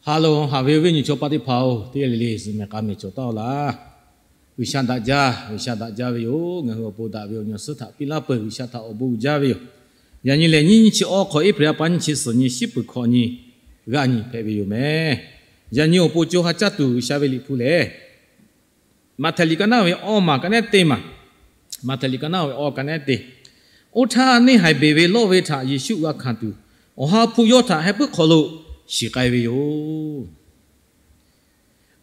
Ha lehˬ, haꞈ ve awˬ viˉ awˬ nyi chaw paˆ teˇ hpaˍ-oˬ, teˇ g'aˇ le le zuhꞈ mehˍ k'a mehˍ cawˬ taˍ-oˬ laˇ. G'uiˬsha daꞈ jaˇ, G'uiˬsha daꞈ jaˇ ve yoˬ. Ngaˬ hui awˬ pon daꞈ ve awˬ nyi awˬ suhˉ htaꞈ piˇ laˇ peuˬ. G'uiˬsha htaꞈ awˬ bon uiˍ jaˇ ve yoˬ. Yaꞈ nyi lehˬ, nyiˇ nyiˇ chi awˇ hk'awꞈ, April ha pa nyiˇ chi suhˍ nyi, shiˉ peuˬ hkawꞈ nyi g'aˇ nyi hpehꞈ ve yoˬ mehˍ. Yaꞈ nyi awˬ pon co ha caˇ tuˬ G'uiˬsha ve liꞈ hpu lehˬ, Maꞈhtehˍ liꞈ ka naˉ ve awˇ maˬ ka nehˉ teˇ maˬ, Maꞈhtehˍ liꞈ ka naˉ ve awˇ ka nehˉ teˇ, oˇ htaˇ neˇ haiˬ beˬ ve lawˇ ve htaꞈ Yeˍsuˆ g'a hkanˍ tuˬ, Awˬ ha hpu yawˇ htaꞈ heh puiˉ hk'aw lo shiˍ k'ai ve yoˬ.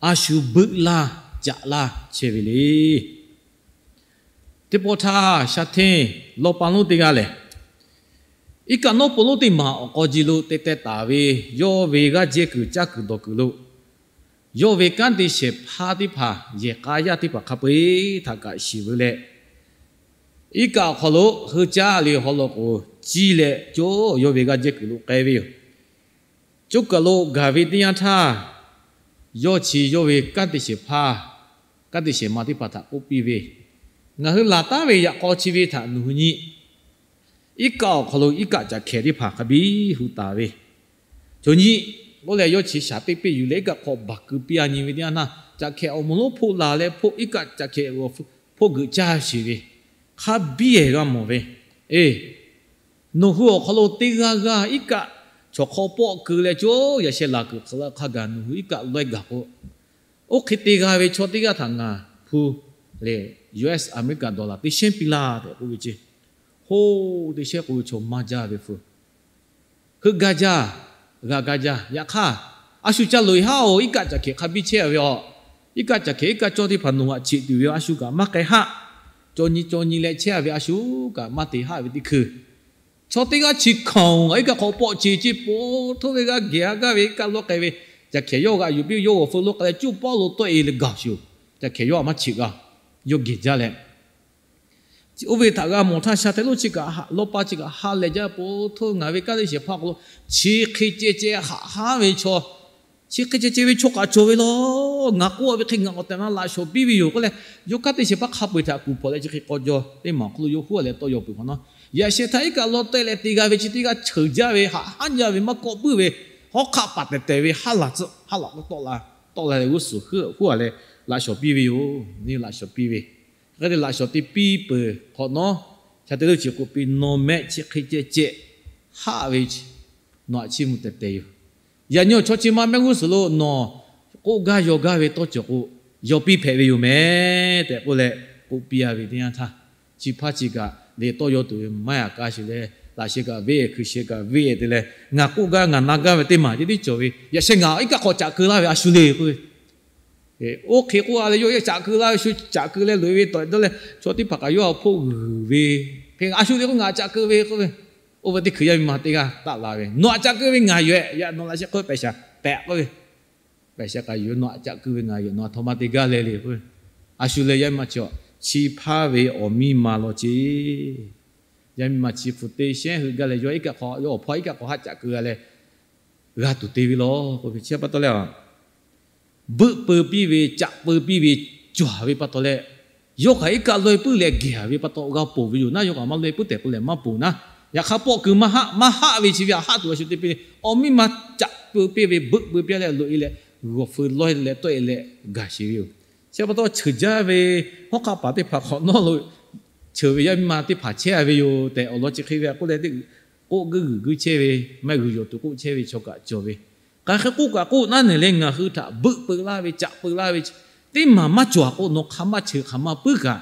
A shu beuˆ laˇ caꞈ laˇ chehˇ ve le. Teˇ pawˆ htaˇ, sha hteˇ lawˇ pa lonˉ teˇ g'aˇ lehˬ, iˉ kaˆ nawˉ po lonˉ teˇ maˬ awˬ k'aw ji lo te teh taˍ ve, yawˇ ve g'aˇ jehˇ kuiˬ caˇ kuiˬ dawˬ kuiˬ lo, yawˇ ve kanˉ te shehˍ hpaˇ teˇ hpaˍ, yehˬ k'a yaˇ teˇ hpaˍ hk'a peu-eˬ htaꞈ kaꞈ shiˍ veu leh, iˉ kaˆ awˬ hk'aw lo hui caˇ le haw law k'oˍ ciˇ leh coˇ yawˇ ve g'aˇ jehˇ kuiˬ lo k'ai ve yoˬ. Coˇ kaˬ lo gaˬ ve teˇ yanˇ htaˇ, yawˇ chi yawˇ ve kanˉ te shehˍ hpaˇ, kanˉ te shehˍ ma teˇ hpaˍ htaꞈ k'oˆ piˇ ve, Ngaˬ hui laˬ taˉ ve yaꞈ k'aw chi ve htaꞈ nawˬ hui nyi. Iˉ kaˆ awˬ hk'aw lo iˉ kaˆ caꞈ hkehˍ teˇ hpaˍ hk'a biˇ hu taˍ ve, chaw nyi k'oˆ leh yawˇ chi shaˍ teˇ peˆ yuˬ leh iˉ kaˆ hk'aw baˬ keu piˇ a nyi ve teˇ yanˇ htaˇ, caꞈ hkehˍ awˬ moˍ lonˉ hpoˆ laˬ leh hpoˆ, iˉ kaˆ caꞈ hkehˍ hpoˆ geuꞈ caˇ sheˍ ve, hk'a biˇ ehˍ g'a mawˬ ve, Eˬ, nawˬ hui awˬ hk'aw lo teˇ g'aˇ g'aˇ iˉ kaˆ chaw hk'aw pawˆ keu leh coˇ yaꞈ sheh laˬ kuiˬ hk'a gaˬ nawˬ hui iˉ kaˆ lawehˇ gaˬ k'o, oˇ hk'e te g'a ve chaw teˇ g'aˇ htaꞈ ngaˬ hpu lehˬ, US America dollar teˇ shehnˉ piˇ laˇ tehꞈ k'oˆ ve ceˇ. Hoˇ, teˇ shehnˉ k'oˆ ve chaw maˇ jaˇ ve hpu, heuˆ gaˇ jaˇ, g'a gaˇ jaˇ. Yaꞈ hk'aˇ, a shu ca loꞈ-e haˉ-oˬ, iˉ kaˆ caꞈ hkehˍ hk'a biˇ chehˇ ve a. Iˉ kaˆ caꞈ hkehˍ iˉ kaˆ cawˇ teˇ hpaˍ nawˬ hui htaꞈ cheꞈ tuˬ ve a, a shu kaꞈ maˇ k'ai haˆ. Caw nyi caw nyi leh chehˇ a ve a shu kaꞈ maˇ te haˆ ve teˇ hkui, chaw teˇ g'aˇ chi hkanˍ-oˬ, ngaˬ iˉ kaˆ hk'aw pawˆ ce ce po htoˇ ve g'aˇ geh a gaˇ ve iˉ kaˆ lawˇ k'ai ve, caꞈ hkehˍ yawˇ g'aꞈ yuˬ piˇ, yawˇ g'awˬ feu lawˇ k'ai leh cuˇ pawˆ lo tawˆ-e leh gaˬ sheˍ-oˬ. Caꞈ hkehˍ yawˇ a maˇ cheꞈ g'a. Yawˇ geh jaˇ leh, oˇ ve htaꞈ g'a mawˬ htaˇ, sha hteˇ lonˉ chi kaꞈ lawˇ pa chi kaꞈ ha lehˬ jaˇ, po htoˇ ngaˬ ve kanˉ te shehˍ hpaˇ hk'aw lo chi hk'e ceh ceh haꞈ haˉ ve chaw, chi hk'e ceh ceh ve chaw kaꞈ cawˬ ve law. Ngaˬ k'oˆ ve hk'e ngaˬ awˬ tehˬ na laꞈ shawˍ piˇ ve yoˬ k'oˆ leh, yawˇ kanˉ te shehˍ hpaˇ hk'a peu-eˬ htaꞈ kuˬ hpaw leh chi hk'e k'aw jaw teˇ maˬ awˬ hk'aw lo yawˇ huˉ leh tawˆ yaw peuˬ hk'awꞈ nawˉ, yaꞈ sheh htaˇ iˉ kaˆ lawˇ tawˆ-e leh te g'a ve chi teˇ g'aˇ cheuˬ jaˇ ve, haꞈ haˉ jaˇ ve, maˇ kawˆ puiˉ ve, hawˉ hk'aˆ paˍ tehˬ tehˬ ve haˉ laˬ tcuhˆ haˉ laˬ tawˆ la, tawˆ la leh g'uˇ suhˍ huˉ a leh laꞈ shawˍ piˇ ve yoˬ. Nyi laꞈ shawˍ piˇ ve, hk'e te laꞈ shawˍ te piˇ peuˬ hk'awꞈ nawˉ, sha hteˇ lonˉ chi k'oˆ piˇ, Nawˬ mehˆ chi hk'e ceh ceh haˆ ve, nawˬ htaꞈ chiˇ mvuh tehˬ tehˬ yoˬ. Yaꞈ nyi awˬ chaw chi ma mehˆ g'uˇ suhˍ lo nawˬ k'oˆ gaˇ yaw gaˇ ve tawˇ cawˬ k'o, yaw piˇ hpehꞈ ve yoˬ mehˍ tehꞈ k'oˆ leh k'oˆ piˇ a ve teˇ yanˇ htaˇ, chi hpaˇ chi kaꞈ le tawˇ yaw tuˬ ve maˇ yaꞈ k'a sheˍ leh, laꞈ sheh kaꞈ venˇ ehˍ, hkui sheh kaꞈ venˇ ehˍ te leh, ngaˬ k'oˆ gaˇ ngaˬ na gaˇ ve teˇ maˬ teˇ tiˉ cawˬ ve, yaꞈ sheh ngaˬ iˉ kaˆ hk'aw caꞈ keu laˇ ve a shu le k'oˆ ve. Oˇ hk'e k'oˆ a leh yawˇ caꞈ keu laˇ ve, shu caꞈ keu leh loꞈ-e ve tawꞈ dawˇ leh, chaw teˇ hpaˍ kaꞈ yawˇ htaꞈ hpoˆ g'uiˬ ve, hk'e a shu le k'oˆ ngaˬ caꞈ keu ve k'oˆ ve. Oˇ ve teˇ hkui yaˇ miˇ ma teˇ g'aˇ taˆ la ve, Nawˬ htaꞈ caꞈ keu ve ngaˬ yoˬ-ehˍ, yaꞈ nawˬ laꞈ sheh hk'oˆ pehꞈ shaˍ tehꞈ k'oˆ ve. Pehꞈ shaˍ kaꞈ yoˬ, Nawˬ htaꞈ caꞈ keu ve ngaˬ yoˬ, nawˬ htaꞈ htawˇ maˇ te gaˇ leh le k'oˆ ve. A shu leh yaˇ miˇ ma chi, chi hpaˇ ve awˬ miˇ ma law ce. Yaˇ miˇ ma chi hpu teˇ shehnˉ heuˆ gaˇ leh yawˇ iˉ kaˆ hk'aw, yawˇ awˬ hpawˇ iˉ kaˆ hk'aw haˆ caꞈ keu g'a leh g'a tuˬ te ve law k'oˆ ve. Chi pa taw leh, beuˆ peu piˇ ve, caꞈ peu piˇ ve, cawˬ ve pa taw leh, yawˇ kaꞈ iˉ kaˆ laweh puiˉ leh geh ve pa taw g'a ponˬ ve yoˬ naˉ, yawˇ kaꞈ maˇ laweh puiˉ tehꞈ k'oˆ leh maˇ ponˬ naˉ. Yaꞈ hk'aˇ pawˆ keu maˇ haˆ, maˇ haˆ ve chi ve haˆ tuˬ a shu te piˇ le. Awˬ miˇ ma caꞈ peu piˇ ve, beuˆ peu piˇ leh loꞈ-e leh, g'awˬ feu laweh leh tawˆ-e leh gaˬ sheˍ ve yoˬ. Chi pa taw cheuˬ jaˇ ve hawˉ hk'aˆ paˍ teˇ hpaˍ hk'awꞈ nawˉ lo cheuˬ ve yaˇ miˇ ma teˇ hpaˍ chehˇ a ve yoˬ tehꞈ awˬ lawn chi hk'e ve k'oˆ leh, k'oˆ g'uiˬ g'uiˬ g'uiˬ chehˇ ve, maˇ g'uiˬ yawˬ tuˬ k'oˆ chehˇ ve chaw kaꞈ cawˬ ve. Hk'aˬ hk'e k'oˆ kaꞈ k'oˆ naˉ neˬ leh ngaˬ hui htaꞈ beuˆ peu laˇ ve, caꞈ peu laˇ ve teˇ maˬ maˇ cawˬ k'o, nawˬ hk'aˬ maˇ cheuˬ hk'aˬ maˇ puiˉ kaꞈ,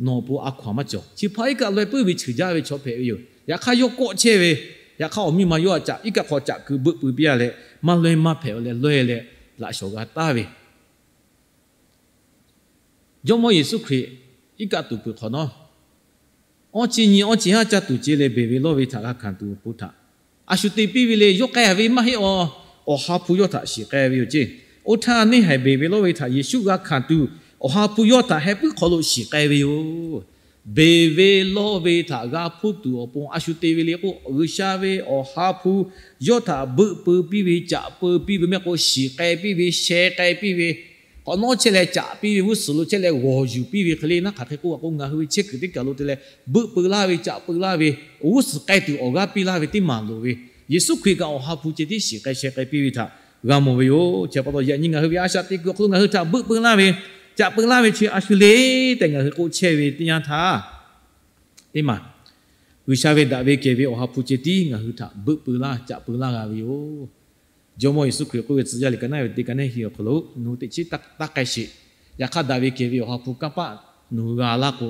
nawˬ awˬ pon a hkaw-anˬ maˇ cawˬ. Chi hpaˇ iˉ kaˆ laweh puiˉ ve cheuˬ jaˇ ve chaw hpehꞈ ve yoˬ. Yaꞈ hk'aˇ yawˇ kawˆ chehˇ ve, yaꞈ hk'aˇ awˬ miˇ ma yawˇ htaꞈ caꞈ, iˉ kaˆ hk'aw caꞈ keu beuˆ peu piˇ a leh, maˇ laweh maˇ hpehꞈ leh laweh leh laꞈ shawˍ g'a taˍ ve Jawˇmawˇ Yeˍsuˆ Hkriꞈ iˉ kaˆ tuˬ peuˬ hk'awꞈ nawˉ, awˇ chi nyi awˇ chi haˉ caˇ tuˬ ce leh beˬ ve lawˇ ve htaꞈ g'a hkanˍ tuˬ awˬ pon htaꞈ a shu te piˇ ve le. Yawˇ k'ai ve maˇ heˆ a, Awˬ ha hpu yawˇ htaꞈ shiˍ k'ai ve yoˬ ceˇ. Oˇ htaˇ neˇ haiˬ beˬ ve lawˇ ve htaꞈ Yeˍsuˆ g'a hkanˍ tuˬ, Awˬ ha hpu yawˇ htaꞈ heh puiˉ hk'aw lo shiˍ k'ai ve yoˬ. Beˬ ve lawˇ ve htaꞈ g'a hpuˇ tuˬ awˬ pon a shu te ve le k'o, G'uiˬsha ve Awˬ ha hpu yawˇ htaꞈ beuˆ peu piˇ ve, caꞈ peu piˇ ve mehˆ k'o, shiˍ k'ai piˇ ve, sheh k'ai piˇ ve, hk'awꞈ nawˉ chehˇ leh caꞈ piˇ ve, g'uˇ suhˍ lo chehˇ leh g'awˬ yuˬ piˇ ve hk'e le naˉ, hk'aˬ hk'e k'oˆ a k'o, ngaˬ hui ve chehˇ kuiˬ teˇ kaˬ lo te leh beuˆ peu laˇ ve, caꞈ peu laˇ ve, g'uˇ suhˍ k'ai tuˬ awˬ g'aˇ piˇ laˇ ve teˇ maˬ loˍ ve, Yeˍsuˆ Hkriꞈ kaꞈ Awˬ ha hpu ceh tiˉ shiˍ k'ai sheh k'ai piˇ ve htaꞈ g'a mawˬ ve yoˬ. Chi pa taw yaꞈ nyi ngaˬ hui ve a shaꞈ teꞈ kuiˬ awˬ hk'aw lo ngaˬ hui htaꞈ beuꞈ peu laˇ ve, caꞈ peu laˇ ve chi a shu le tehꞈ ngaˬ hui k'oˆ chehˇ ve teˇ yanˇ htaˇ, teˇ maˬ G'uiˬsha ve daꞈ ve kehˬ ve Awˬ ha hpu ceh tiˉ ngaˬ hui htaꞈ beuꞈ peu laˇ, caꞈ peu laˇ g'a ve yoˬ. Jawˇmawˇ Yeˍsuˆ Hkriꞈ k'oˆ ve, tcuh yaˇ liꞈ ka naˉ ve teˇ ka neˉ hiˆ awˬ hk'aw lo, nawˬ hui teꞈ chiˉ taˇ k'ai sheˍ. Yaꞈ hk'aˇ daꞈ ve kehˬ ve Awˬ ha hpu kanˇ paˆ nawˬ hui g'a laˇ k'o,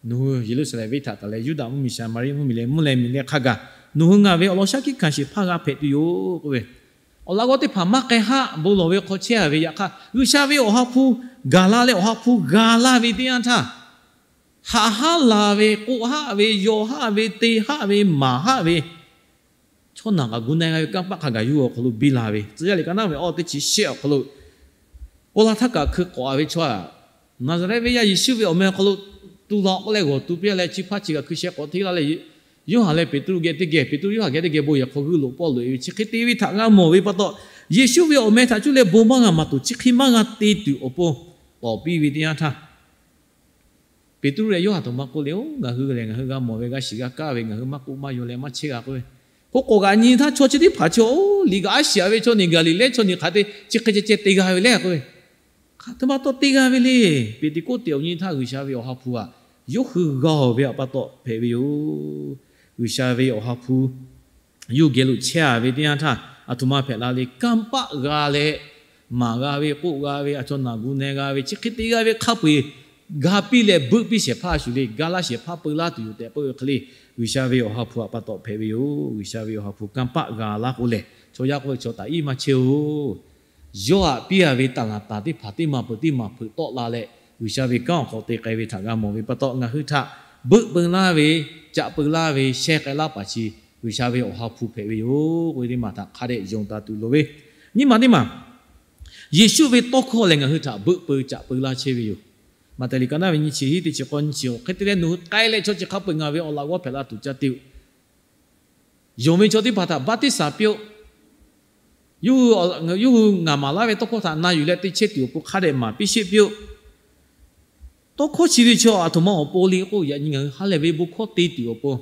nawˬ hui Yeˍruˆsaˍlehnˍ venˇ htaꞈ taˍ leh Yuˇdaꞈ mvuhˇmiˬ, Saˍmaˍriˆ mvuhˇmiˬ leh mvuhˇ leh miˬ leh hk'a gaˬ nawˬ hui ngaˬ ve awˬ lawn shaˉ hkiˆ hkanˍ sheˍ hpaˇ g'a hpehꞈ tuˬ yoˬ k'oˆ ve, awˬ laꞈ g'awˇ teˇ hpaˍ maˇ k'ai haˆ bon lawˬ ve hk'aw chehˇ a ve, yaꞈ hk'aˇ G'uiˬsha ve Awˬ ha hpu gaˬ la leh Awˬ ha hpu g'a laˇ ve teˇ yanˇ htaˇ, haꞈ haˉ la ve, k'oˆ haˆ ve, yaw haˆ ve, te haˆ ve, maˍ haˆ ve, chaw naˬ kaꞈ gu na g'a ve kanˇ paˆ hk'a gaˬ yawˇ hui awˬ hk'aw lo biˇ la ve, tcuh yaˇ liꞈ ka naˉ ve awˇ teˇ chi shehˆ awˬ hk'aw lo, paw la htaˇ kaꞈ hkui k'awꞈ a ve chaw, Naˍzaˍrehˆ venˇ yaˇ Yeˍsuˆ ve awˬ meh awˬ hk'aw lo tu la k'oˆ leh g'awˬ tu piˇ leh, chi hpaˇ chi kaꞈ hkui sheh k'awꞈ hteˇ laˇ leh, Yoˇhanˬ leh Peˍtruˆ geh teˇ geh, Peˍtruˆ Yoˇhanˬ geh teˇ geh bon yehˬ hk'aw g'uiˇ loꞈ pawˆ loꞈ e ve chi hk'e te ve htaꞈ g'a mawˬ ve pa taw, Yeˍsuˆ ve awˬ meh htaꞈ cuˇ leh bon maˇ g'a maˍ tuˬ, chi hk'e maˇ g'a te tuˬ awˬ pon tawˍ piˇ ve teˇ yanˇ htaˇ, Peˍtruˆ leh Yoˇhanˬ htoꞈ ma k'oˆ le, Oˬ, ngaˬ hui lehˬ ngaˬ hui g'a mawˬ ve g'a shiˍ g'a kaˇ ve ngaˬ hui maˇ k'oˆ maˇ yaw leh maˇ chehˇ g'a k'oˆ ve, k'o k'awꞈ g'aꞈ nyi htaˇ chaw chi teˇ hpaˍ chi, Oˬ, liꞈ kaꞈ a shiˍ a ve chaw, Niˍgaˍliˍlehˇ chaw, Niˍ hk'aˬ te chi hk'e ceh ceh te g'a ve le k'oˆ ve, hk'aˬ htoꞈ ma taw te g'a ve le. Peˍteˍkoˆteˍ awˬ nyi htaˇ G'uiˬsha ve Awˬ ha hpu aꞈ yawˇ hui g'a-oˬ ve awˬ pa taw hpehꞈ ve yoˬ. G'uiˬsha ve Awˬ ha hpu yawˇ geh lo chehˇ a ve teˇ yanˇ htaˇ, aˬ htoꞈ ma hpehꞈ la le, kanˇ paˆ g'a leh, maˍ g'a ve, k'oˆ g'a ve, a chaw naˬ gu na g'a ve, chi hk'e te g'a ve hk'a peu-eˬ ga piˇ leh beuꞈ piˇ shehˍ hpaˇ a shuˍ le, ga laˇ shehˍ hpaˇ peu laˇ tuˬ yoˬ tehꞈ k'oˆ ve hk'e le, G'uiˬsha ve Awˬ ha hpu aꞈ pa taw hpehꞈ ve yoˬ. G'uiˬsha ve Awˬ ha hpu kanˇ paˆ g'a laˇ k'o lehˬ, chaw yaˇ k'oˆ ve chaw taꞈ iˉ maˇ chehˇ-oˬ. Yawˇ aꞈ piˇ a ve taˍlaˍtaˍ teˇ hpaˍ teˇ maˬ peuˬ teˇ maˬ hpeuꞈ tawˆ la leh, G'uiˬsha ve kanˉ awˬ hk'aw te k'ai ve htaꞈ g'a mawˬ ve pa taw, ngaˬ hui htaꞈ beuꞈ peu laˇ ve, caꞈ peu laˇ ve, sheh k'ai laˇ paˍ chi G'uiˬsha ve Awˬ ha hpu hpehꞈ ve yoˬ k'oˆ ve teˇ maˬ htaꞈ hk'a dehꞈ yonˍ taˍ tuˬ loˍ ve. Nyiˇ maˬ teˇ maˬ, Yeˍsuˆ ve tawˇ hkawˇ lehˬ ngaˬ hui htaꞈ beuꞈ peu caꞈ peu laˇ chehˇ ve yoˬ. Maꞈhtehˍ liꞈ ka naˉ ve nyiˇ chi hiˉ teˇ chi k'awˇ nyiˇ chi, Hk'e te leh nawˬ hui k'ai leh chaw chi hk'a peu-eˬ ngaˬ ve awˬ laꞈ g'awˇ hpehꞈ la tuˬ ca te-oˬ. Yonˍ ve chaw teˇ hpaˍ htaꞈ baˆtiˆsaˬ piˇ-oˆ. Yawˇ hui ngaˬ maˍ laˇ ve tawˇ hkawˇ htaꞈ na yuˬ leh te chehˇ tuˬ awˬ pon hk'a dehꞈ maˍ piˇ sheˆ piˇ-oˆ. Tawˇ hkawˇ chi ve chaw aˬ htoꞈ ma awˬ pon le k'o, yaꞈ nyi ngaˬ hui ha lehˬ ve bon hkawˇ te tuˬ awˬ pon,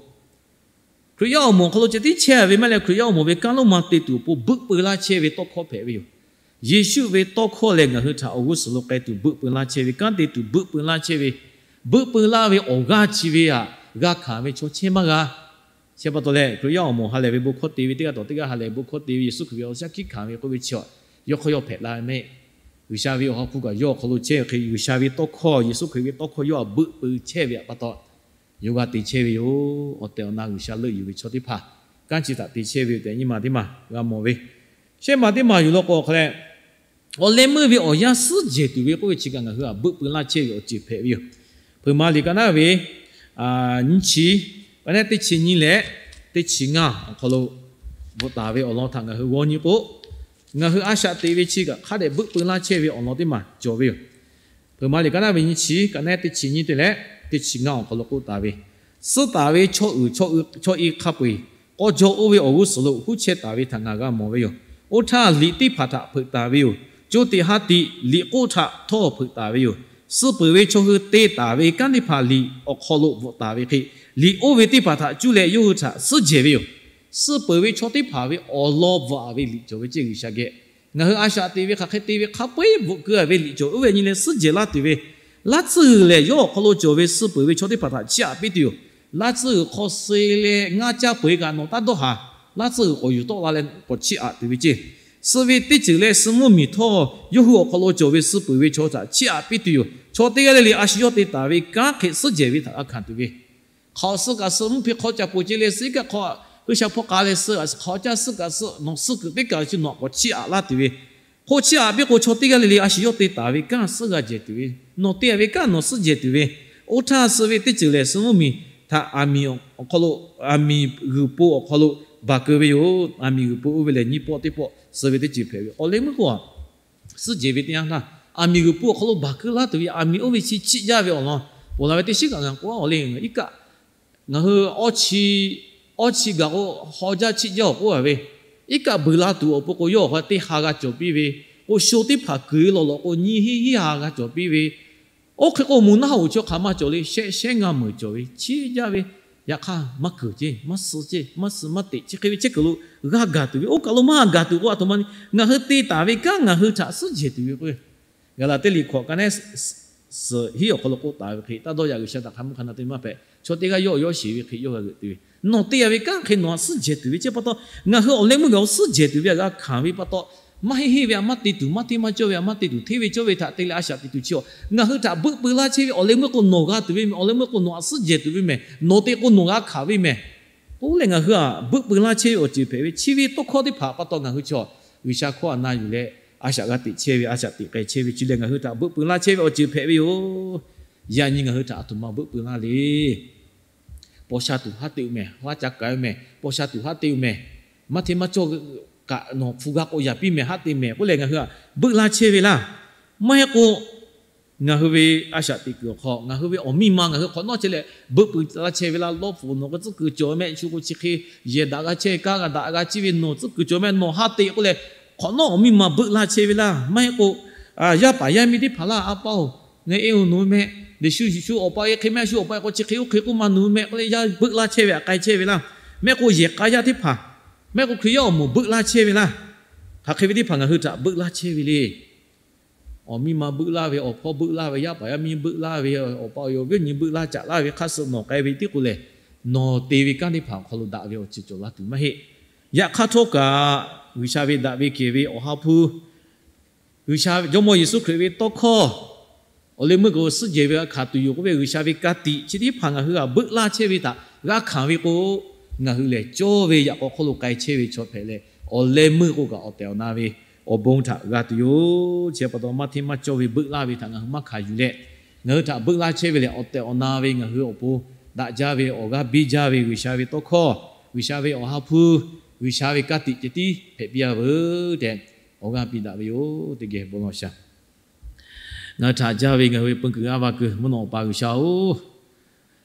Hkriꞈ yaˇ awˬ moˍ awˬ hk'aw lo ceh tiˉ chehˇ ve maˇ leh, Hkriꞈ yaˇ awˬ moˍ ve kanˉ lonˉ ma te tuˬ awˬ pon beuꞈ peu laˇ chehˇ ve tawˇ hkawˇ hpehꞈ ve yoˬ. Yeˍsuˆ ve tawˇ hkawˇ lehˬ ngaˬ hui htaꞈ awˬ g'uˇ suhˍ lo k'ai tuˬ beuꞈ peu laˇ chehˇ ve, kanˉ te tuˬ beuꞈ peu laˇ chehˇ ve, beuꞈ peu laˇ ve awˬ g'aˇ chi ve htaꞈ g'a hkanˍ ve chaw chehˇ maˇ g'a. Chi pa taw leh, Hkriꞈ yaˇ awˬ moˍ ha lehˬ ve bon hkawˇ te ve teˇ g'aˇ tawˬ teˇ g'aˇ ha lehˬ bon hkawˇ te ve, Yeˍsuˆ Hkriꞈ ve awˬ shaˉ hkiˆ hkanˍ ve k'oˆ ve chi, yawˇ hk'aw yawˇ hpehꞈ la ve mehˆ. G'uiˬsha ve Awˬ ha hpu kaꞈ yawˇ awˬ hk'aw lo chehˇ ve hk'e, G'uiˬsha ve tawˇ hkawˇ, Yeˍsuˆ Hkriꞈ ve tawˇ hkawˇ yawˇ htaꞈ beuꞈ peu chehˇ ve pa taw, yawˇ g'a te chehˇ ve yoˬ. Awˬ tehˬ awˬ na G'uiˬsha leuˆ yuˬ ve chaw teˇ hpaˍ kanˉ chi htaꞈ te chehˇ ve yoˬ tehꞈ nyiˇ maˬ teˇ maˬ g'a mawˬ ve. Shehˆ maˬ teˇ maˬ yuˬ law k'o, awˬ hk'aw leh awˬ leh meuˇ ve awˬ yanˇ suhˉ jehˬ tuˬ ve k'oˆ ve chi kaꞈ ngaˬ hui htaꞈ beuꞈ peu laˇ chehˇ ve awˬ ceuˬ hpehꞈ ve yoˬ. Hpeuꞈ maˍ liꞈ ka naˉ ve nyiˇ chi, ka naˉ teˇ chi nyiˇ leh teˇ chi ngaˇ awˬ hk'aw lo bvuhꞈ taˍ ve awˬ lawn htaꞈ ngaˬ hui g'aw nyi k'o, ngaˬ hui a shaꞈ teꞈ ve chi kaꞈ hk'a dehꞈ beuꞈ peu laˇ chehˇ ve awˬ lawn teˇ maˬ cawˬ ve yoˬ. Hpeuꞈ maˍ liꞈ ka naˉ ve nyiˇ chi, ka naˉ teˇ chi nyiˇ te leh teˇ chi ngaˇ awˬ hk'aw lo k'oˆ taˍ ve, suhˉ taˍ ve chaw uiˍ chaw e hk'a peu-eˬ k'aw jaw oˇ ve awˬ g'uˇ suhˍ lo huˉ chehˇ taˍ ve htaꞈ ngaˬ g'a mawˬ ve yoˬ. Oˇ htaˇ liꞈ teˇ hpaˍ htaꞈ hpeuꞈ taˍ ve yoˬ. Co tiꞈ ha tiꞈ liꞈ k'oˆ htaꞈ htawˇ hpeuꞈ taˍ ve yoˬ. Suh peuˬ ve chaw hui te taˍ ve kanˉ teˇ hpaˍ liꞈ awˬ hk'aw lo bvuhꞈ taˍ ve hk'e, liꞈ oˇ ve teˇ hpaˍ htaꞈ cuˇ leh yawˇ hui htaꞈ suhˉ jehˬ ve yoˬ. Suh peuˬ ve chaw teˇ hpaˍ ve awˬ lawn bvuhꞈ a ve liꞈ cawˬ ve ceˇ G'uiˬsha geh, ngaˬ hui a shaꞈ teꞈ ve hk'aˬ hk'e te ve hk'a peu-eˬ bvuhꞈ keu a ve liꞈ cawˬ oˇ ve nyi leh suhˉ jehˬ laˇ tuˬ ve, laˇ tcuhˇ g'uiˬ lehˬ yawˇ awˬ hk'aw lo cawˬ ve suh peuˬ ve chaw teˇ hpaˍ htaꞈ chiˇ aꞈ piˇ tuˬ yoˬ. Laˇ tcuhˇ g'uiˬ hk'aw suh leh ngaˇ caˇ peu-eˬ kaꞈ nawˬ taˇ dawˇ haˍ. Laˇ tcuhˇ g'uiˬ k'awꞈ yuˬ tawˆ la leh k'awꞈ chiˇ aꞈ tuˬ ve ceˇ. Suh ve teˇ ceuˬ leh suh mvuhˇ miˬ htawˇ yawˇ hui awˬ hk'aw lo cawˬ ve suh peuˬ ve chaw htaꞈ chiˇ aꞈ piˇ tuˬ yoˬ. Chaw teˇ g'aˇ le le a shu yawˇ te taˍ ve kanˉ hk'e suhˉ jehˬ ve htaꞈ g'a hkanˍ tuˬ ve, hk'aw suh kaꞈ suh mvuhˇ hpe hk'aw ca poˬ ce leh suh iˉ kaˆ hk'aw, hui sha hpawˇ k'a leh suh kaꞈ suh, hk'aw caˇ suh kaꞈ suh, nawˬ suh kuiˬ teˇ kaˬ chi nawˬ k'awꞈ chiˇ aꞈ laˇ tuˬ ve, hk'oˆ chiˇ aꞈ piˇ k'o chaw teˇ g'aˇ le le a shu yawˇ te taˍ ve kanˉ suhˉ g'a jehˬ tuˬ ve, nawˬ te a ve kanˉ nawˬ suhˉ jehˬ tuˬ ve, oˇ htaˇ suh ve teˇ ceuˬ lehˬ suh mvuhˇ miˬ htaꞈ aˬ miˍ awˬ hk'aw lo, aˬ miˍ g'uiˬ po awˬ hk'aw lo baˬ keu ve yoˬ. Aˬ miˍ g'uiˬ po oˇ ve lehˬ nyiˇ pawˆ teˇ pawˆ suh ve teˇ ceuˬ hpehꞈ ve awˬ leh meuˇ k'o a suhˉ jehˬ ve teˇ yanˇ htaˇ, aˬ miˍ g'uiˬ po awˬ hk'aw lo baˬ keu laˇ tuˬ ve aˬ miˍ oˇ ve chi chiˆ jaˇ ve awˬ lawn ponˬ la ve teˇ shiˉ kaꞈ ngaˬ k'oˆ a, awˬ leh ngaˬ iˉ kaˆ, ngaˬ hui awˇ chi, awˇ chi gaˬ k'o, haw jaˇ chiˆ jaˇ awˬ k'oˆ a ve, iˉ kaˆ beuˬ la tuˬ awˬ pon k'o yawˇ awˬ hk'aw teˇ ha g'a cawˬ piˇ ve, k'o sho teˇ hpaˍ kuiˬ lawˬ lawꞈ k'o nyiˇ hinˉ hinˉ ha g'a cawˬ piˇ ve, oˇ hk'e k'o moˬ naˆ hoꞈ chaw hk'aˬ ma cawˬ le, shehˆ shehˉ ngaˇ meunˍ cawˬ ve chiˆ jaˇ ve Yaꞈ hk'aˇ maˇ keunˍ ceˇ, maˇ suh ceˇ, maˇ suh maˇ teꞈ chi hk'e ve chehˇ kuiˬ lo g'a gaˬ tuˬ ve, oˇ kaˬ lo maˇ gaˬ tuˬ k'o, a htoꞈ ma ni ngaˬ hui te taˍ ve kanˉ ngaˬ hui htaꞈ suhˉ jehˬ tuˬ ve k'o, Gaˍlaˍtiˆ liꞈ hkawꞈ ka neˉ suhˍ hiˉ awˬ hk'aw lo k'oˆ taˍ ve hk'e, taˇ dawˇ yaꞈ G'uiˬsha htaꞈ hk'a mvuhˇ hk'a na te maˇ hpehꞈ. Chaw teˇ g'aˇ yawˇ awˬ yawˇ sheˍ ve hk'e yawˇ g'a g'euꞈ tuˬ ve, nawˬ te a ve kanˉ hk'e nawˬ htaꞈ suhˉ jehˬ tuˬ ve chi pa taw, ngaˬ hui awˬ leh meuˇ g'a suhˉ jehˬ tuˬ ve htaꞈ g'a hkanˍ ve pa taw, maˇ heˆ heˆ ve htaꞈ maˇ te tuˬ, maˇ hteˇ maˇ cawˇ ve htaꞈ maˇ te tuˬ, hteˇ ve cawˇ ve htaꞈ te leh a shaꞈ teꞈ tuˬ chi awˬ, ngaˬ hui htaꞈ beuˆ peu laˇ chehˇ ve awˬ leh meuˇ k'o nawˬ g'a tuˬ ve mehˬ, awˬ leh meuˇ k'o nawˬ htaꞈ suhˉ jehˬ tuˬ ve mehˬ, nawˬ te k'o nawˬ g'a hkanˍ ve mehˬ k'oˆ leh ngaˬ hui htaꞈ beuˆ peu laˇ chehˇ ve awˬ ceuˬ hpehꞈ ve chi ve tawˇ hkawˇ teˇ hpaˍ pa taw ngaˬ hui chaw G'uiˬsha hkawˇ htaꞈ na yuˬ leh a shaꞈ g'a teꞈ chehˇ ve, a shaꞈ teꞈ k'ai chehˇ ve chi lehˬ, ngaˬ hui htaꞈ beuˆ peu laˇ chehˇ ve awˬ ceuˬ hpehꞈ ve yoˬ. Yaꞈ nyi ngaˬ hui htaꞈ a htoꞈ ma beuˆ peu laˇ le. Paw sha tuˬ haˉ te-o mehˬ, haˉ ca kaˍ-o mehˬ, paw sha tuˬ haˉ te-o mehˬ, maˇ hteˇ maˇ cawˇ kaꞈ nawˬ hpu g'a k'o yaˍ piˇ mehˬ, haˉ te mehˬ k'oˆ leh ngaˬ hui htaꞈ beuˆ laˇ chehˇ ve laˇ. Maˇ heˆ k'o, ngaˬ hui ve a shaꞈ teꞈ kuiˬ awˬ hk'aw ngaˬ hui ve awˬ miˇ ma ngaˬ hui hk'awꞈ nawˉ chehˇ leh beuˆ peu laˇ chehˇ ve laˇ. Lawˇ hpu nawˬ k'o tcuhˉ kuiˬ cawˬ mehˆ, shu k'o chi hk'e yehˬ daꞈ g'a chehˇ, kanˉ g'a daꞈ g'a ciˇ ve nawˬ tcuhˉ kuiˬ cawˬ mehˆ, nawˬ haˉ te k'oˆ leh hk'awꞈ nawˉ awˬ miˇ ma beuˆ laˇ chehˇ ve laˇ. Maˇ heˆ k'o, yaˇ paˍ yaˇ miˇ teˇ hpaˍ laˇ, a pa-oˬ, ngaˬ e-oˬ nawˬ hui mehˆ, shu shu awˬ pa e hk'e mehˆ, shu awˬ pa e k'o chi hk'e oˇ hk'e k'oˆ ma nawˬ hui mehˆ k'oˆ leh yaˇ beuˆ laˇ chehˇ ve htaꞈ k'ai chehˇ ve laˇ. Mehˆ k'o yehˬ k'a yaˇ teˇ hpaˍ, mehˆ k'o Hkriꞈ yaˇ awˬ moˍ beuˆ laˇ chehˇ ve laˇ. Hk'aˬ hk'e ve teˇ hpaˍ ngaˬ hui htaꞈ beuˆ laˇ chehˇ ve le. Awˬ miˇ ma beuˆ laˇ ve, awˬ hpawˇ beuˆ laˇ ve, yaˇ paˍ yaˇ miˇ beuˆ laˇ ve, awˬ pa awˬ e awˬ viˉ awˬ nyi beuˆ laˇ caꞈ laˇ ve hk'aˇ suh nawˬ k'ai ve tiˉ k'o lehˬ, nawˬ te ve kanˉ teˇ hpaˍ awˬ hk'aw lo daꞈ ve awˬ ceuˬ cawˬ la tuˬ maˇ heˆ. Yaꞈ hk'aˇ htawˇ kaꞈ, G'uiˬsha ve daꞈ ve kehˬ ve Awˬ ha hpu, G'uiˬsha Jawˇmawˇ Yeˍsuˆ Hkriꞈ ve tawˇ hkawˇ awˬ leh meuˇ k'o suhˉ jehˬ ve g'a hkanˍ tuˬ yoˬ k'oˆ ve, G'uiˬsha ve ka tiꞈ chi teˇ hpaˍ ngaˬ hui htaꞈ beuˆ laˇ chehˇ ve htaꞈ g'a hkanˍ ve k'o, ngaˬ hui lehˬ cawˇ ve yaꞈ k'aw hk'oˆ lo k'ai chehˇ ve chaw hpehꞈ leh, awˬ leh meuˇ k'o kaꞈ awˬ tehˬ awˬ na ve awˬ bon htaꞈ g'a tuˬ yoˬ. Chi pa taw maˇ hteˇ maˇ cawˇ ve beuˆ laˇ ve htaꞈ ngaˬ hui maˇ hkanˍ yuˬ leh, ngaˬ hui htaꞈ beuˆ laˇ chehˇ ve lehˬ, awˬ tehˬ awˬ na ve ngaˬ hui awˬ pon daꞈ jaˇ ve, awˬ g'aˇ biˇ jaˇ ve G'uiˬsha ve tawˇ hkawˇ, G'uiˬsha ve Awˬ ha hpu, G'uiˬsha ve ka tiꞈ ceh tiˉ hpehꞈ piˇ-a veuˬ tehꞈ, awˬ g'aˇ piˇ daꞈ ve yoˬ. Teˇ geh bon lawˬ shaˍ. Ngaˬ hui htaꞈ jaˇ ve ngaˬ hui ve peu kuiˬ a va kuiˬ mvuhˇ naw awˬ pa G'uiˬsha-oˬ,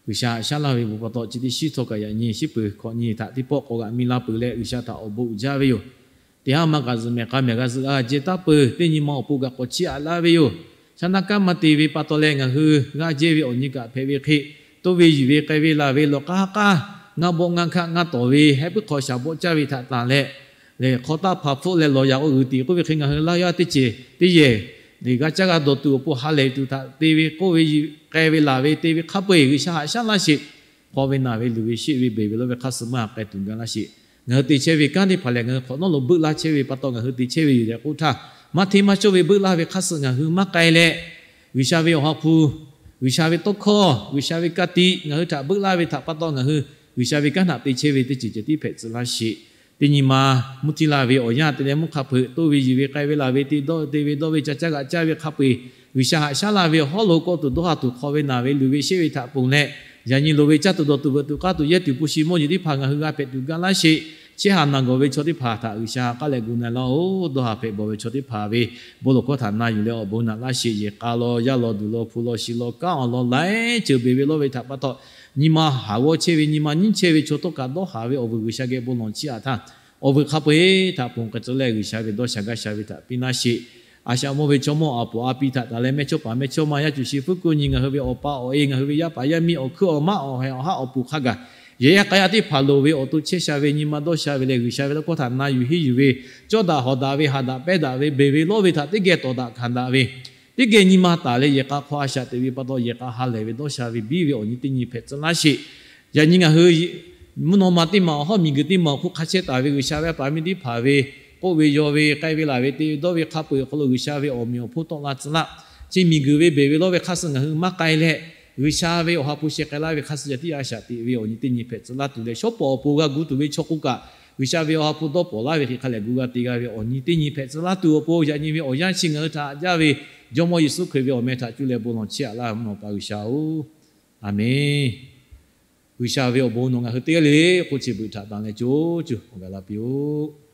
G'uiˬsha haꞈ shaˉ laˇ ve bon pa taw, chi teˇ shiˉ htawˇ kaꞈ yaꞈ nyi shiˉ peuˬ hkawꞈ nyi htaꞈ teˇ pawˆ k'awꞈ g'aꞈ mi la peuˬ leh, G'uiˬsha htaꞈ awˬ bon uiˍ jaˇ ve yoˬ. Teˇ haˉ maˇ kaꞈ zuhꞈ mehˍ k'a mehˍ g'a zuhꞈ g'a jehˇ taˉ peuˬ, teˇ nyi ma awˬ pon kaꞈ k'awꞈ chiˇ aꞈ laˇ ve yoˬ. Shaˉ naˆ kanˉ maˇ te ve pa taw leh ngaˬ hui g'aˇ jehˇ ve awˬ nyi kaꞈ hpehꞈ ve hk'e, toˇ ve yuˬ ve k'ai ve laˬ ve lawˬ k'aˉ k'aˉ, ngaˇ bawˆ ngaˇ hkaˆ ngaˇ tawˍ ve hehˉ puiˉ hk'aw shaˍ bawˆ caˇ ve htaꞈ tanˬ leh, lehˬ hk'aw taˇ hpaˍ hpfuhˆ leh lawˬ yaꞈ k'o g'uiˬ tiˍ k'oˆ ve hk'e ngaˬ hui laˇ yaˇ teˇ ceuˬ teˇ yehˬ lehˬ g'a caˇ g'a dawˬ tuˬ awˬ pon ha lehˬ tuˬ htaꞈ te ve k'oˆ ve, k'ai ve laˬ ve te ve hk'a peu-eˬ G'uiˬsha haꞈ shaˉ laˇ sheˍ. Hpaw ve naˬ ve luˬ ve sheˆ ve beˬ ve lawˇ ve hk'aˇ suh maˇ k'ai tuˬ gaˇ laˇ sheˍ. Ngaˬ hui te chehˇ ve kanˉ teˇ hpaˍ lehˬ, ngaˬ hui hk'awꞈ nawˉ lo beuˆ laˇ chehˇ ve pa taw ngaˬ hui te chehˇ ve yoˬ tehꞈ k'oˆ htaˇ, maˇ hteˇ maˇ cawˇ ve beuˆ laˇ ve hk'aˇ suh ngaˬ hui maˇ k'ai leh, G'uiˬsha ve Awˬ ha hpu, G'uiˬsha ve tawˇ hkawˇ, G'uiˬsha ve ka tiꞈ ngaˬ hui htaꞈ beuˆ laˇ ve htaꞈ pa taw ngaˬ hui G'uiˬsha ve kanˉ htaꞈ te chehˇ ve teˇ ceuˬ ceh tiˉ hpehꞈ tcuh laˇ sheˍ. Teˇ nyi ma mvuhˇ htiˇ laˇ ve awˬ yanˇ te leh mvuhˇ hk'a peu-eˬ toˇ ve yuˬ ve k'ai ve laˬ ve te dawˇ te ve dawˇ ve ca caˇ g'aꞈ caˇ ve hk'a peu-eˬ, G'uiˬsha haꞈ shaˉ laˇ ve hawˉ lo kawˆ tuˬ dawˇ ha tuˬ hk'aw ve naˬ ve luˬ ve sheˆ ve htaꞈ ponˬ leh, yaꞈ nyi loˍ ve caˇ tuˬ dawˬ tuˬ veuꞈ tuˬ k'aˇ tuˬ yehˇ tuˬ hpu shi mawˇ jeˬ teˇ hpaˍ ngaˬ hui g'a hpehꞈ tuˬ gaˇ laˇ sheˍ. Chehˇ haꞈ naˬ gawˬ ve chaw teˇ hpaˍ htaꞈ G'uiˬsha k'aˉ leh gu na laˇ-oˬ. Dawˇ ha hpehꞈ bawˬ ve chaw teˇ hpaˍ ve bon lawˬ hkawˇ htaꞈ na yuˬ leh awˬ bon naꞈ laˇ sheˍ. Yehˬ k'a law, yaˇ law, duˬ law, hpu law, shi law, kanˉ awˬ lawn laiˉ ceuˬ beˬ ve lawˇ ve htaꞈ pa taw, nyi ma haˍ g'awˇ chehˇ ve, nyi ma nyiˉ chehˇ ve chaw htawˇ kaꞈ dawˇ haˍ ve awˬ vuiˬ G'uiˬsha geh bon lawˬ chiˇ aꞈ htaˇ, awˬ vuiˬ hk'a peu-eˬ htaꞈ ponˬ k'ai tcuh leh G'uiˬsha ve dawˇ sha gaˇ sha ve htaꞈ piˇ laˇ sheˍ. A shaꞈ mawˇ ve chaw mawˇ a poˍ a pi htaꞈ taˍ leh mehˇ chawˇ paˍ mehˇ chawˇ ma yaˇ cuˬ shi fuˉ kuˇ nyi ngaˬ hui ve awˬ pa awˬ e, ngaˬ hui ve yaˇ paˍ yaˇ miˇ awˬ hkuiˉ awˬ maˉ awˬ heh awˬ haˉ awˬ puˍ hk'a gaˬ, yehˬ yaˇ k'a yaˇ teˇ hpaˍ loˍ ve awˬ to chehˇ sha ve nyi ma dawˇ sha ve leh G'uiˬsha ve tawˇ hkawˇ htaꞈ na yuˬ henˇ yuˬ ve, cawˇ daꞈ hawˍ daꞈ ve, haꞈ daꞈ pehˇ daꞈ ve, beˬ ve lawˇ ve htaꞈ teˇ geh tawˍ daꞈ hkanˍ daꞈ ve, teˇ geh nyi ma taˍ leh yehˬ k'a hk'aw a shaꞈ teꞈ ve pa taw yehˬ k'a ha lehˬ ve dawˇ sha ve biˇ ve awˬ nyi teˇ nyi hpehꞈ tcuh laˇ sheˍ. Yaꞈ nyi ngaˬ hui mvuhˇ naw ma teˇ maˬ awˬ hawˉ miˬguiˬ teˇ maˬ awˬ hk'oˆ hk'a chehˇ taˍ ve G'uiˬsha ve a paˍ miˇ teˇ hpaˍ ve k'oˆ ve yaw ve k'ai ve laˬ ve te ve dawˇ ve hk'a peu-eˬ awˬ hk'aw lo G'uiˬsha ve awˬ meꞈ awˬ hponˇ tawˆ la tcuh laˇ. Chi miˬguiˬ ve beˬ ve lawˇ ve hk'aˇ suh ngaˬ hui maˇ k'ai leh, G'uiˬsha ve Awˬ ha hpu sheh k'ai laˇ ve hk'aˇ suh yaꞈ tiˉ a shaꞈ teꞈ ve awˬ nyi teˇ nyi hpehꞈ tcuh laˇ tuˬ leh, shawˉ pawˍ awˬ pon g'a gu tuˬ ve chaw k'oˆ kaꞈ, G'uiˬsha ve Awˬ ha hpu dawˇ pawˍ laˇ ve hk'e hk'a lehˬ gu g'a te g'a ve awˬ nyi teˇ nyi hpehꞈ tcuh laˇ tuˬ awˬ pon, yaꞈ nyi ve awˬ yanˇ chi ngaˬ hui htaꞈ haꞈ jaˇ ve Jawˇmawˇ Yeˍsuˆ Hkriꞈ ve awˬ meh htaꞈ cuˇ leh bon lawˬ chiˇ aꞈ laˇ mvuhˇ naw pa G'uiˬsha-oˬ, Aˍmenˇ. G'uiˬsha ve awˬ bon nawˬ ngaˬ hui teˇ g'aˇ le le k'oˆ chi beuꞈ htaꞈ tanˬ leh co cuˬ awˬ gaˬ la piˇ-oˆ.